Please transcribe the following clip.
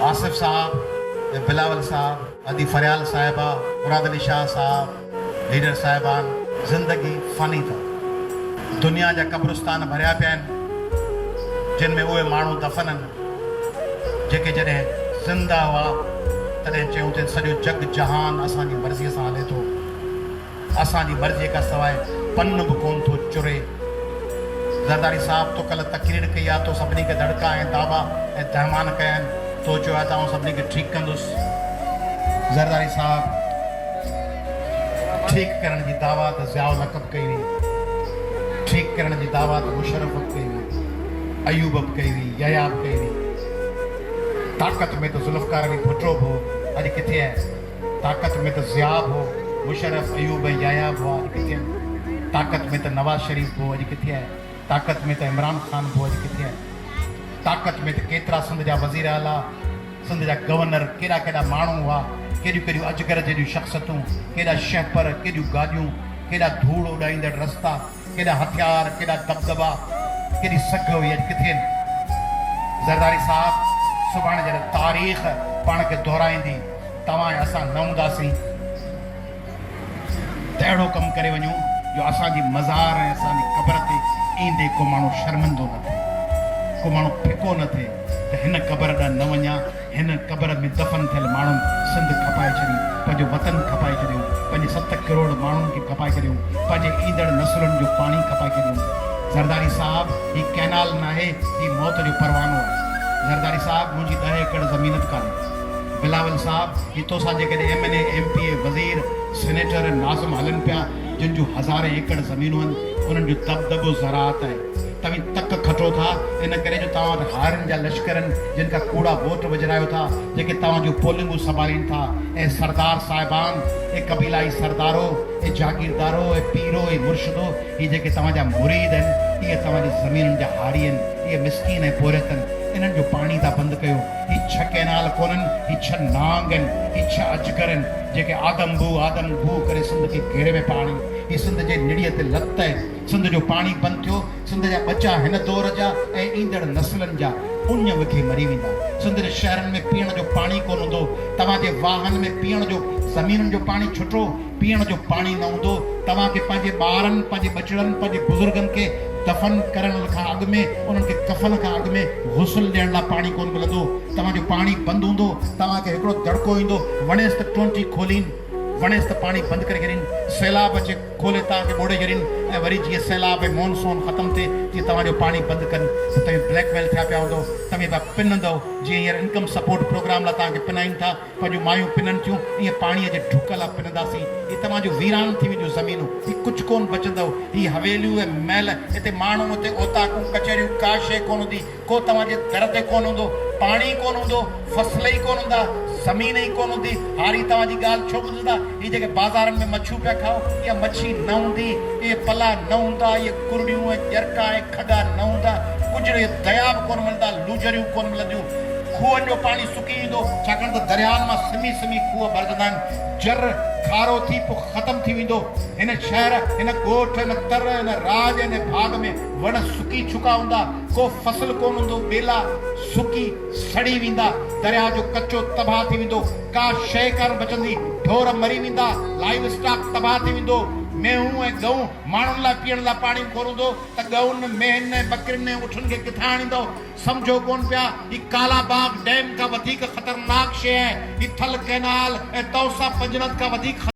آصف صاحب ۽ بلاول صاحب، ادي فريال صاحبه، مراد علي شاهه صاحب، ليڊر صاحبان، زندگي فاني اٿو. دنيا جا قبرستان ڀريا پيا آهن، جن ۾ اهي ماڻهو دفن آهن، جيڪي جڏهن زنده هئا، تڏهن چيون ته سڄو جڳ جهان اسان جي مرضيء سان هلي ٿو. اسان جي مرضيء کان سواء پن به ڪونه ٿو چري. زرداري صاحب تو ڪلهه تقرير ڪئي آ، تو سڀني کي دڙڪا ۽ داٻا ۽ دهمان ڪيا آهن، تو چيو آهي ته آئون سڀني کي ٺيڪ ڪندس. زرداري صاحب ٺيڪ ڪرڻ جي دعويٰ ته ضياء الحق به ڪئي هئي، ٺيڪ ڪرڻ جي دعويٰ ته مشرف به ڪئي هئي، ايوب به ڪئي هئي، يحيٰ به ڪئي هئي. طاقت ۾ ته ذوالفقار علي ڀٽو به هو، اڄ ڪٿي آهي؟ طاقت ۾ ته ضياء به هو، مشرف، ايوب ۽ يحيٰ به هئا، اڄ ڪٿي آهن؟ طاقت ۾ ته نواز شريف به هو، اڄ ڪٿي آهي؟ طاقت ۾ ته عمران خان به هو، اڄ ڪٿي آهي؟ طاقت ۾ ته ڪيترا سنڌ جا وزير اعليٰ، سنڌ جا گورنر، ڪيڏا ڪيڏا ماڻهو هئا، ڪيڏيون ڪيڏيون اجگر جيڏيون شخصيتون، ڪيڏا شهپر، ڪيڏيون گاڏيون، ڪيڏا ڌوڙ اڏائيندڙ رستا، ڪيڏا هٿيار، ڪيڏا دٻدٻا، ڪيڏي سگهه هئي، اڄ ڪٿي آهن؟ زرداري صاحب، سڀاڻي جڏهن تاريخ پاڻ کي دهرائيندي، توهان ۽ اسان نه هونداسين ته اهڙو ڪم ڪري وڃو جو اسان جي مزار ۽ اسان جي قبر تي ايندي ڪو ماڻهو شرمندو نه ٿئي، ڪو ماڻهو ڦڪو نه ٿئي ته هن قبر ڏانهن نه وڃان، هن قبر ۾ دفن ٿيل ماڻهن سنڌ کپائي ڇڏي، پنهنجو وطن کپائي ڇڏيو، پنهنجي ست ڪروڙ ماڻهن کي کپائي ڇڏيو، پنهنجي ايندڙ نسلن جو پاڻي کپائي ڇڏيو. زرداري صاحب هي ڪئنال ناهي، هي موت جو پروانو آهي. زرداري صاحب منهنجي ڏهه ايڪڙ زمين به ڪانهي. بلاول صاحب هي توسان جيڪڏهن M N A, M P A, وزير، سينيٽر ۽ ناظم هلن پيا جن جون هزارين ايڪڙ زمينون آهن انهن جو دٻدٻو زراعت آهي. توهين تڪ کٽو ٿا ان ڪري جو توهان وٽ هارين جا لشڪر آهن جن کان ڪوڙا ووٽ وجهرايو ٿا جيڪي توهان جون پولنگون سنڀالين ٿا. اي سردار صاحبان، اي قبيلائي سردارو، اي جاگيردارو، اي پيرو، اي مرشدو، هي جيڪي توهان جا مريد آهن اهي توهان جي زمينن جا هاري آهن، اهي مسڪين ۽ پورهيت آهن انهن جو پاڻي ٿا بند ڪيو. هي ڇهه ڪئنال ڪونهن، هي ڇهه نانگ آهن، هي ڇهه اجگر آهن، جيڪي آدم بو آدم بو ڪري سنڌ کي گهيري ۾ پيا آڻين. هي سنڌ جي نڙيء تي لت آهي. سنڌ جو پاڻي بند ٿيو، سنڌ جا ٻچا هن دور جا ۽ ايندڙ نسلن جا اڃ وگهي مري ويندا. سنڌ جي شهرن ۾ پيئڻ جو پاڻي ڪونه هوندو. توهان جي واهن ۾ پيئڻ جو زمينن جو پاڻي ڇٽو، پيئڻ جو پاڻي نه هوندو، توهان کي پنهنجي ٻارن، پنهنجي ٻچڙن، پنهنجي بزرگن کي دفن ڪرڻ کان اڳ ۾، انهن کي ڪفن کان اڳ ۾ غسل ڏيڻ لاء پاڻي ڪونه ملندو، توهان جو پاڻي بند هوندو، توهان کي هڪڙو دڙڪو ايندو، وڻيس ته ٽونٽي کولين، وڻيس ته پاڻي بند ڪري ڇڏين، سيلاب اچي کولي توهان کي ٻوڙي ڇڏين ۽ وري جيئن سيلاب ۽ مون سون ختم ٿئي تيئن توهان جو پاڻي بند ڪن ته توهين بليڪ ميل ٿيا پيا هوندؤ، توهين پيا پنندؤ، جيئن هينئر انڪم سپورٽ پروگرام لاء توهان کي پنائين ٿا. پنهنجون مايون پنن ٿيون، ائين پاڻيء جي ڍڪ لا پننداسين. هي توهان جون ويران ٿي وينديون زمينون، هي ڪجهه ڪونه بچندؤ. هي حويليون ۽ محل، هتي ماڻهو، هتي اوطاقون، ڪچهريون، ڪا شيء ڪونه هوندي. ڪو توهان جي در تي ڪونه هوندو. پاڻي ئي ڪونه هوندو، فصل ئي ڪونه هوندا، زمين ئي ڪونه هوندي. هاري توهان جي ڳالهه ڇو ٻڌندا؟ هي جيڪي بازارن ۾ مڇيون پيا کائو، اها مڇي نه هوندي، اهي پلا نه هوندا، اهي ڪرڙيون ۽ ڄرڪا ۽ کڳا نه هوندا، ڪجهه نه، اهي ديا به ڪونه ملندا، لوجريون ڪونه ملنديون. کوهن جو پاڻي سڪي ويندو، ڇاڪاڻ ته درياهن مان سمي سمي کوهه ڀرجندا آهن. جر کارو ٿي پوء ختم ٿي ويندو. هن شهر، هن ڳوٺ، هن تر، هن راڄ، هن ڀاڳ ۾ وڻ سڪي ڇڪا هوندا. ڪو فصل ڪونه هوندو. ٻيلا سڪي سڙي ويندا. درياهه جو ڪچو تباهه ٿي ويندو. ڪا شيء ڪانه بچندي. ڍور مري ويندا. لائيو اسٽاڪ تباهه ٿي ويندو. مينهون ۽ ڳئون ماڻهن لاء پيئڻ لاء پاڻي ڪونه هوندو ته ڳئون، مينهن ۽ ٻڪرين ۽ اٺن کي ڪٿان آڻيندؤ؟ سمجهو ڪونه پيا، هي ڪالا باغ ڊيم کان وڌيڪ خطرناڪ شيء آهي، هي ٿل ڪئنال ۽ تونسا پنجند کان وڌيڪ.